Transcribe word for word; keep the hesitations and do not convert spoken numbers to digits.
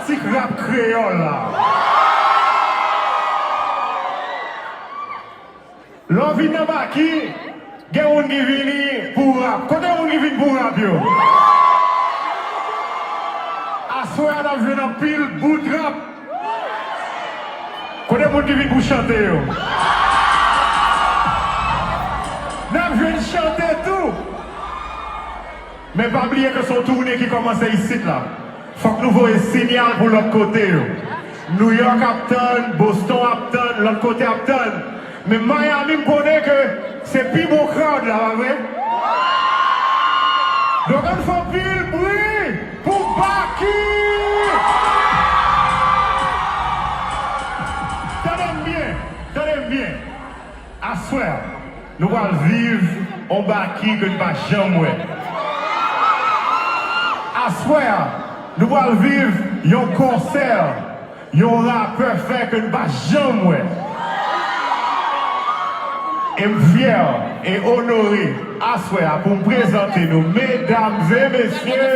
Ti rap kreyòl la. Lè w vin nan Baki, gen moun ki vini pou rap. Kote moun ki vin pou rap yo? Aswè a n ap jwenn anpil bout rap. Kote moun ki vin pou chante yo? N ap jwenn chante tou. Men pa bliye ke se yon toune ki kòmanse isit la. Fòk nou voye siyal pou lòt kote yo. New York ap tann, Boston ap tann, lòt kote ap tann. Men Miami m konnen ke se pi bon crowd la, pa vre? Donk ann fè anpil bri pou Baky! Tande m byen, tande m byen. Aswè a, nou pral viv yon Baky ke n pa janm wè. Aswè a, nou pral viv yon konsè yon rapè fè ke n pa janm wè. E m fyè e onore aswè a pou m prezante nou, medam e mesye,